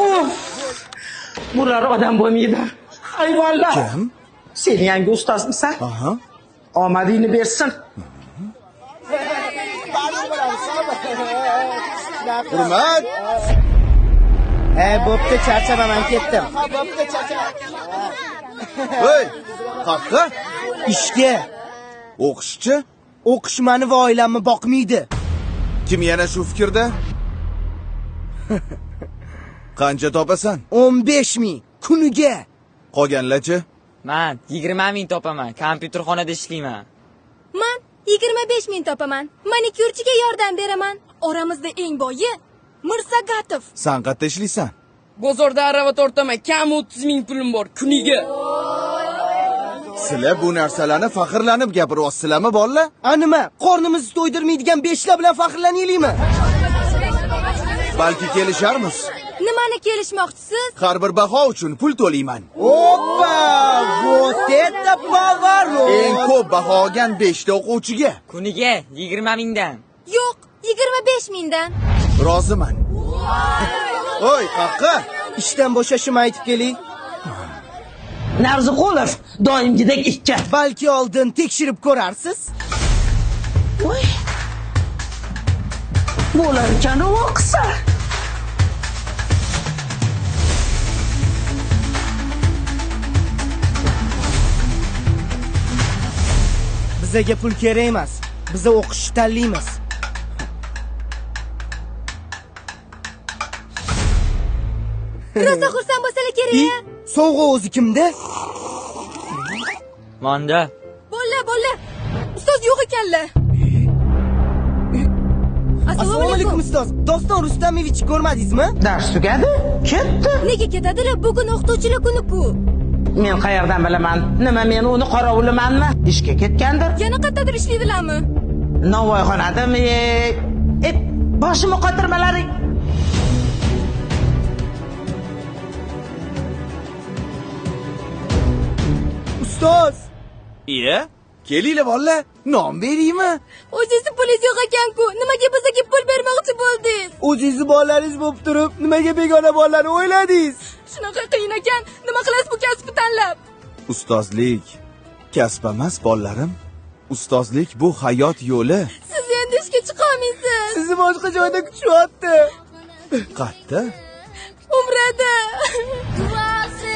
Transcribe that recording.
Uf! Bular odam bo'lmaydi. Hayvonlar. Kim? Sen yangi ustozmisan? Aha. Omadingni bersin. Hurmat. Bo'pti, charchama, men ketdim. Hey, qaqqa. Ishga. O'qishchi? O'qish mani va oilamni boqmaydi. Kim yana shu fikrda? Qancha topasan? 15 ming kuniga. Qolganlarchi? Man 20 ming topaman. Kompyuterxonada ishlayman. Man 25 ming topaman. Manikyurchiga yordam beraman. Oramizda eng boyi Mirsagatov. San qayerda ishlaysan? Bozorda arava tortaman, kam 30 ming pulim bor kuniga. Sizlar bu narsalarni faxrlanib gapiryapsizlarmi, bolalar? A nima, qornimizni to'ydirmaydigan beshlar bilan faxrlanaylikmi? Balki kelisharmiz. Nimani kelishmoqchisiz? Har bir baho uchun pul to'layman. Oppa, вот это поворот! Eng ko'p baho olgan 5 ta o'quvchiga Kuniga 20 mingdan. Yo'q, 25 mingdan. roziman. Oy, qaqqa. Ishdan bo'shashimni aytib keling. Narziqulov doimgidek ikki. Balki oldin tekshirib ko'rarsiz. Voy. Bo'lar ekan u o'qisa. Bizaga pul kerak emas. Biza o'qishni tanlaymiz. Rosa xursand bo'lsalar kerak. I, sovg'a o'zi kimda? Manda. Bolla, bolla. Ustoz yo'q ekanlar. Assalomu alaykum ustoz. Doston Rustamovich ko'rmadingizmi? Dars tugadi, ketdi. Nega ketadilar? Bugun o'qituvchilar kuni-ku. Men qayerdan bilaman? Nima men uni qorovulimanmi? Ishga ketgandir. Yana qayerdadir ishlaydilarmi? Novvoyxonadami? E, boshimni qotirmalaring. Ustoz, Iya, kelinglar bolalar, non beraymi? O'zingizni pulingiz yo'q ekan-ku. Nimaga bizga pul bermoqchi bo'ldingiz? o'zingizni bolalaringiz bo'lib turib, nimaga begona bolalarni o'yladingiz? Shunaqa qiyin ekan. Nima qilasiz bu kasbni tanlab? Ustozlik kasb emas, bolalarim. Ustozlik bu hayot yo'li. Siz endi ishga chiqa olmaysiz. Sizni boshqa joyda kutishyapti. Qatta? Umrada. Duosi